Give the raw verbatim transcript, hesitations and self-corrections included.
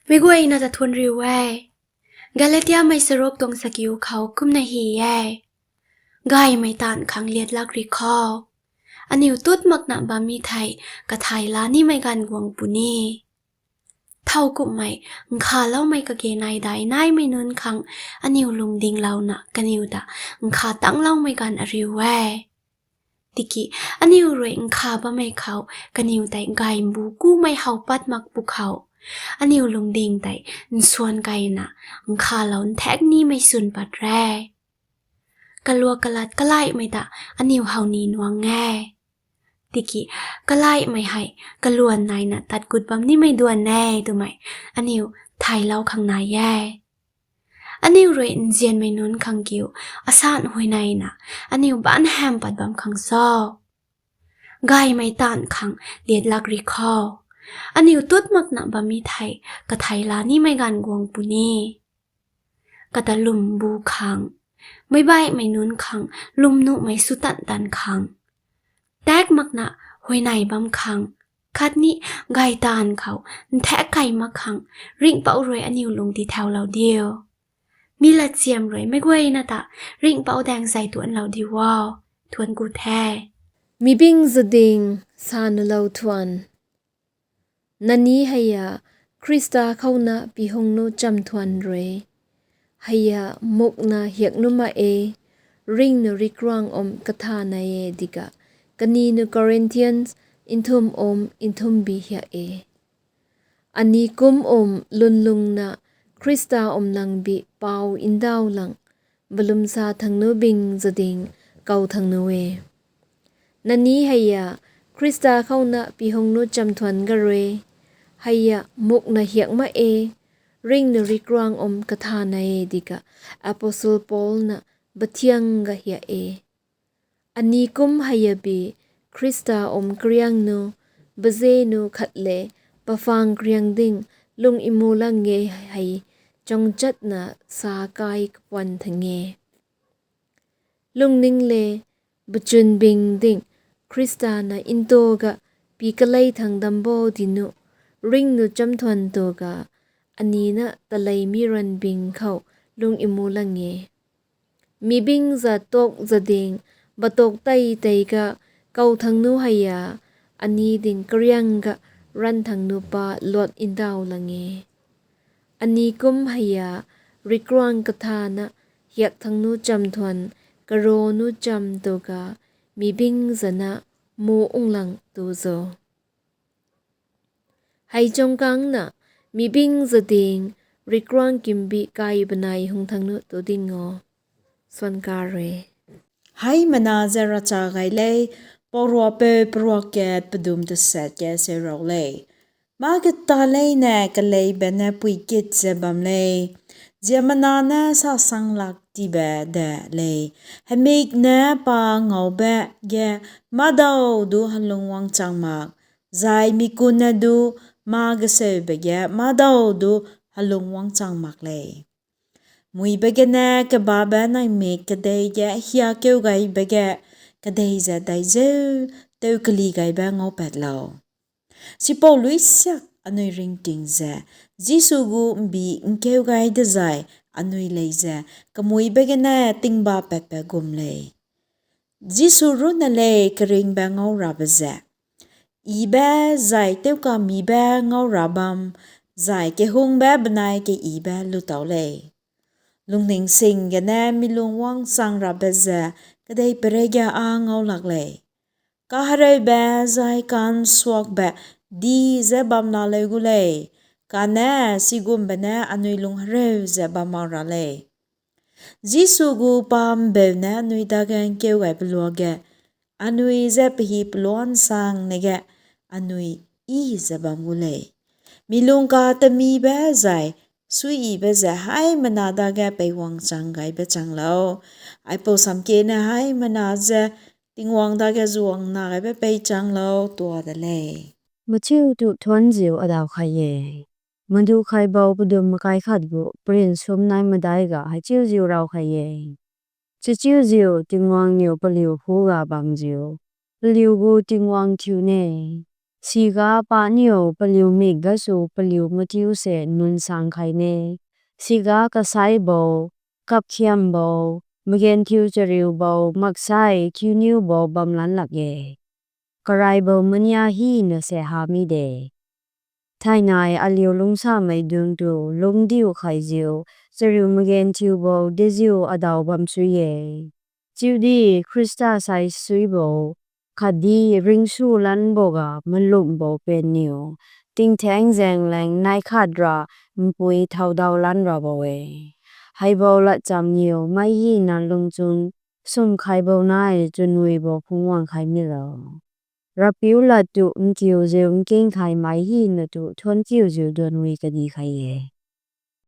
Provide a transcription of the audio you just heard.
Meic guayna ta thuanc riu e. Galatiamei charuk tuang sakiu khou kumna hei e: Gaymei taanv khang liatlak ri kho. Aniu tut makna bammei thei kathai laa nimei ganv guang puni. Thowkumhmei, nkhavloumei kage nai dai naimei nunc khang aniu lungdinglouna kaniw ta nkhavtangloumei ganv ariu e. Tiki aniu rui nkhav bammei khou kaniw tei gaymbu kumei how pat mak pwkhou, aniu lungding tei nsuan keyna nkhavlou nthaekc nimei swn pat re. Kaluak kalat kalaihmei ta aniu how ni nuang e. Tiki kalaihmei hei kaluan naina tat gut bam nimei duan e twmei aniu thaylou khang nai e. Aniu rui nzianmei nunc khang kiu asan huayneyna aniu baanc ham pat bam khang cho? Gaymei taanv khang liatlak ri kho. Aniu tut makna bammei thei kathai laa nimei ganv guang puni. Kata lwmbu khang, meic baihmei nunc khang lwmnuhmei sw tan tan khang, taek makna huayney bam khang, khatni gay taanv khou nthaekc key mak khang Ringhpouc rui aniu lung tithauhlou diu. Mi latchiam rui meic guayna ta Ringhpouc daeng zay tuanclou diu o. Thuanc ku the. Mi bing zading sa nulou thuan. Nani heia Khrista khouna pi hung nu cham thuan rui. Heia mukna hiak nu ma e, ring nu rikruang om katha nai e dika, kani nu Corinthians nthum om nthum bi hiak e. Ani kum om lwnlungna Khrista om lang bi pau ndauh lang, balum sa thangnu bing zading kou thangnu e. Nani heia Khrista khouna pi hung nu cham thuan ga rui. Heia mukna hiak ma e, ring nu rikruang om katha nai e dika, Apostle Paul na bathiang ga hiak e. Ani kum heia bi Khrista om kariang nu, baze nu khat le, paphang kariang ding lung imu lang e hei, changchatna sa kai kapuan thang e. Lungning le, bachun bing ding, Khrista na nto ga, pi kalei thang dam bo di nu, ring nu cham thuan tu ga, ani na talei mi ranv bing khou lung imu lang e. Mi bing za tok zading, batok tei tei ga, kou thangnu heia, ani ding kariang ga, ranv thangnu pa luat ndauh lang e. Ani kum heia, rikruang katha na, hiak thangnu cham thuan, karo nu cham tu ga, mi bing zana, mu ung lang tu zo. Hei chungkangna, mi bing zading, rikruang kimbi kai banai hung thangnu tu ding o. Swan kar e. Hei mana za racha gay le, Paurua peu parua kat padum ta set ke serou le. Ma kata leina kalei bana pui kit za bam le. Ziamana na sa sang lak ti ba da le. Hamik na pa ngau ba ge, ma dau du halung wang chang mak. Zai mi kun na du ma gaseu ba ge, ma dau du halung wang chang mak le. Mui ba ge na kaba ba nai mik kadei ge hia keu gay ba ge, kadei za dai zeu, teu kali gay ba ngau pat lou. Sipou lui siak anui ringting ze, Jisu gu mbi nkeu gay da zay, anui lei ze, kamui ba ge na tingba pat pa gum le. Jisu runa le karing ba ngau ra ba ze. I ba zai teu kami ba ngau ra bam, zai kehung ba banai ke i ba lu tau le. Lungning sing ge na mi lung wang chang ra ba ze, kadei pere ge a ngau lak le. Kahareu ba zai kan suak ba di ze bam na le gu le. Kane, sigum ba na anui lung hareu ze bam mak ra le. Jisu gu pam beu na anui dagan keu gay palua ge, anui ze pahi paluan sang na ge, anui i ze bam gu le. Mi lung ka tami ba zai, sui i ba ze hei mana daga pei wang chang gay ba chang lou. Aipou sam ke na hei mana ze, Tingwang daga zuang na gay ba pei chang lou tua da le. Machiu tu thuan ziu adau khai e. Madu khai bau padum makai khat gu, prin sum nai madai ga hei chiu ziu rau khai e. Chichiu ziu Tingwang niu paliu hu ga bam ziu. Paliu gu Tingwang thiu ne. Siga paniw paliu mik gasu paliu matiu se nunc sang khai ne. Siga kasai bo, kapkhiam bo, magenthiu chariu bo, maksai thiuniu bo bam lan lak e. Karai bo mania hina se ha mi de. Thainai aliu lungcsamei dungc tu lungcdiu khaiziu, chariu magenthiu bo deziu adaw bam sui e. Chiudi Khrista sai sui bo, khatdi ringsu lan bo ga malum bo peniw, tingthang zaeng lang nai khat ra mpui thau daw lan ra bo e. Hei bo latcham niw mei hina lungchun sum khai bo nai chunui bo phungwang khai mi lo. Rapiu lat tu nkiuziu nking khaymei hina tu thuanc kiuziu duanui kadi khai e.